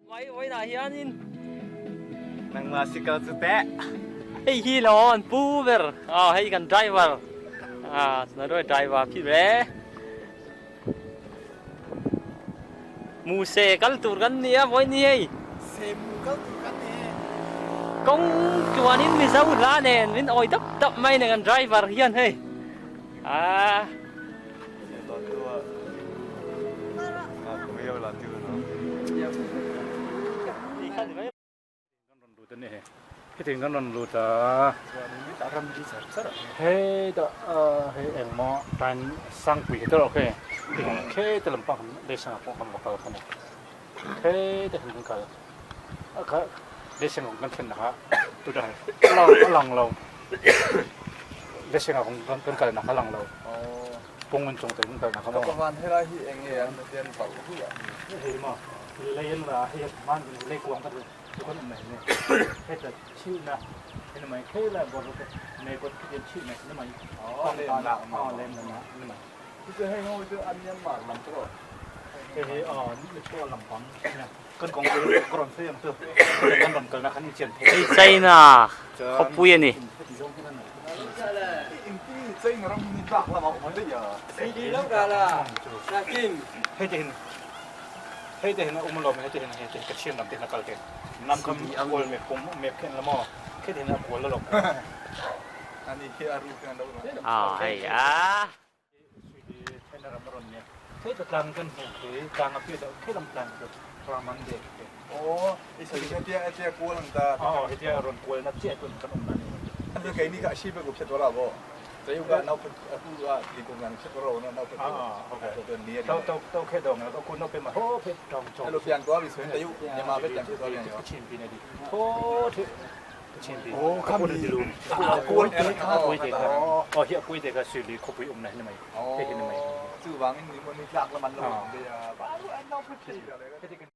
Mai vawiinah hianin Nangmah si ko cu teh. Hei hi lo an pu ber. Ah hei kan driver. Ah na driver khi ve. Mu se kal tur kan ni a vawiin hi hei. Se mu kal tur kan ni. Kawng tluanin Mizo hla nen min awi dap dap mai nen kan driver hian hei. Ah. Hetiang kan rawn lut a, hetah hei engmaw tain sangpui hi tawrh khi kheta lam pang leisangah pawh kan va kal kha ni kheta hian kan kal a kha leisangah kan thlen na kha tunah a lang lo leisangah kan kal na kha a lang lo pawng in chung te kan kal na kha maw. Ka helai hi eng nge an hian valh hu a hei maw lei an la hei hman lei kuang ka kan awm mai ni heta chhilhna hei mai khelai bawr te mei kawt khi hian chhilh mai ni mai aw lem na ni mai chu hei ho chu an Myanmar lam chu hei hi aw ni chu lam pang kan kawng chu ka rawn sawi ang chu kan rawn kalna khan in chian thei hei China khawpui a ni China ram ni tlak lama awm daih a hei te hin Hei te hin a um alawm hei te hin hei te ka thian lam te hin a kal te nam kam a kual mep pawm mep khen la maw khi te hin a kual alawm ani hi a ru hian lo a hei a China ram a rawn nia hei ta tlang kan hmuh khi tlang a piah deuh khi lam tlang chu Raman de khi aw i sawi hetia hetia kual ang ta aw hetia rawn kual na chiah tun kan awm na ni kei ni ka shi be ku phet wala bo Tayuga nau phet aku a ti ko ngan phet ro na nau phet ah okay to to khe dong na ko no pe ma ho phet tong chong hello pian ko bi suen tayu nyama phet yang phet yang chin pi na di ho the chin pi oh kham ni lu ko te kha ko te kha oh hi ko te kha sui li kho pui um na ni mai he hi ni mai chu wang in ni mo ni tlak la man lo de ba lu an nau phet thi he ti kan